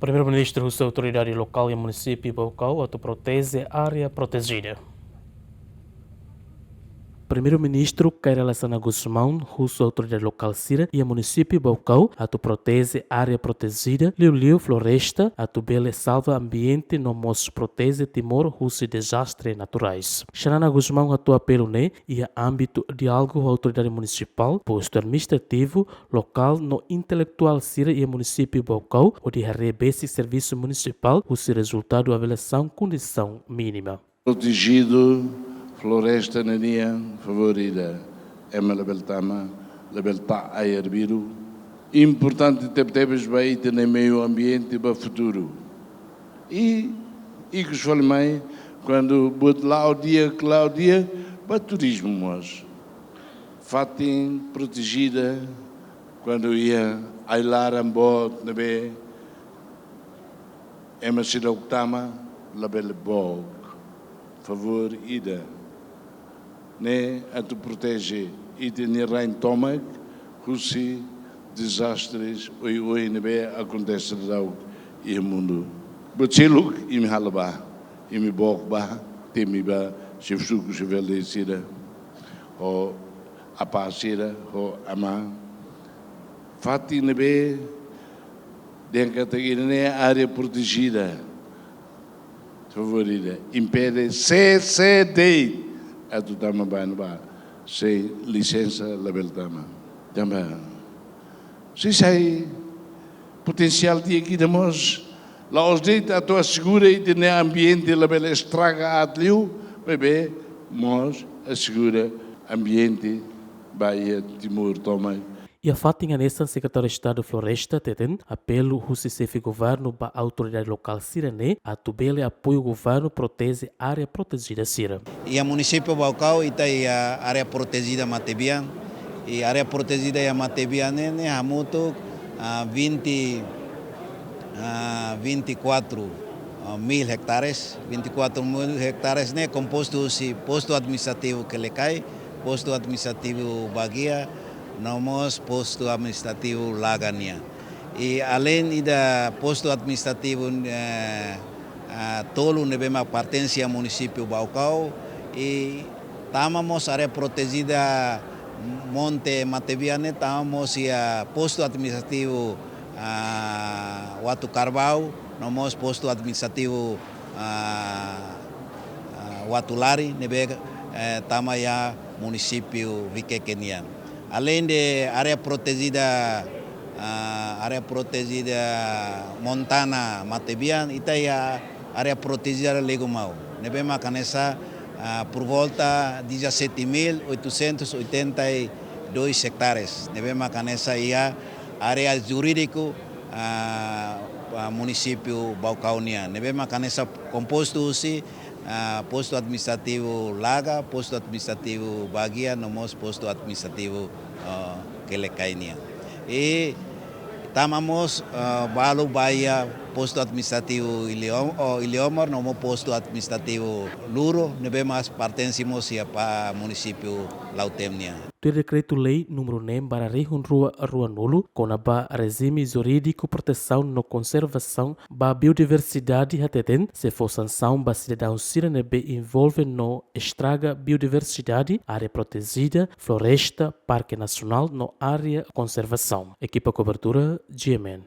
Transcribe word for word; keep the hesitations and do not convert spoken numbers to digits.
Primeiru-Ministru husu autoridade lokál iha munisípiu Baucau atu proteje área protejida. Primeiru-Ministru Kay Rala Xanana Gusmão husu autoridade lokál sira iha munisípiu Baucau atu proteje área protejida, liuliu floresta, atu bele salva ambiente no mós proteje Timor husi dezastre naturais. Xanana Gusmão hato'o apelu ne'e iha ámbitu diálogu ho autoridade munisipál, postu administrativu, lokál no intelektuál sira iha munisípiu Baucau, hodi haree besik servisu munisipál husi rezultadu avaliasaun kondisaun mínima. Protejidu, floresta ne'e nian, favór ida, ema labele tama, labele tau ai arbiru. Importante tebetebes ba ita-nia meiu ambiente ba futuru. I, ikus fali mai, kuandu buat la'o di'ak, la'o di'ak, ba turizmu mós. Fatin protejida, kuandu iha ai-laran boot ne'ebé ema seidauk tama, labele book. Favór ida ne'e atu proteje ita-nia rain tomak husi dezastres oioin ne'ebé akontese daudaun iha mundu. Buat seluk imi halo ba, imi book ba, temi ba xefe suku, xefe aldeia sira, ho apá sira, ho amá. Fatin ne'ebé dehan katak ida-ne'e área protejida, favór ida, impede sé, sé de'it atu tama ba ne'ebá, sein lisensa labele tama. Tanba sei sai potensiál di'ak ida mós, la'ós de'it atu asegura ita-nia ambiente labele estraga aat liu, maibé mós asegura ambiente ba iha Timor tomak. Iha fatin hanesan, Sekretáriu Estadu Floresta hateten apelu husi xefe governu ba autoridade lokál sira-ne'e atu bele apoiu governu proteje área protejida sira. Iha munisípiu Baucau ita iha área protejida matebian. I área protejida iha matebian ne'e, ne'e hamutuk, ah, vinte, ah, vinte e quatro, ah, mil hektares. Vinte e quatro mil hektares ne'e kompostu husi postu administrativu Quelicai, postu administrativu Baguia, no mós postu administrativu Laga nian. I aleinde ida postu administrativu, eh, ah, tolu ne'ebé mak pertense iha munisípiu Baucau, i tama mós área protejida Monte Matebian ne'e, tama mós iha postu administrativu, ah, Uatucarbau, no mós postu administrativu, ah, ah, Uatulari, ne'ebé, eh, tama iha munisípiu Viqueque nian. Aleinde área protejida, ah, área protejida Montana Matebian, ita iha área protejida Legumau, ne'ebé mak hanesan, ah, por volta dezassete mil oitocentos e oitenta e dois hectares, ne'ebé mak hanesan iha área jurídiku, ah, ah, munisípiu Baucau nian, ne'ebé mak hanesan kompostu husi, ah, postu administrativu Laga, postu administrativu Baguia, no mós postu administrativu, ah, Quelicai nian. I tama mós, ah, balu ba iha postu administrativu Iliom-, oh, Iliomar, no mós postu administrativu Luro, ne'ebé mak pertense mós iha ba munisípiu Lautém nian. Tuir dekretu-lei númeru neen barra rihun rua ruanulu, kona-ba rejime jurídiku protesaun no konservasaun ba biodiversidade hateten, sei fó sansaun ba sidadaun sira ne'ebé envolve no estraga biodiversidade, área protejida, floresta, parke nasionál no área konservasaun. Ekipa kobertura, G M N.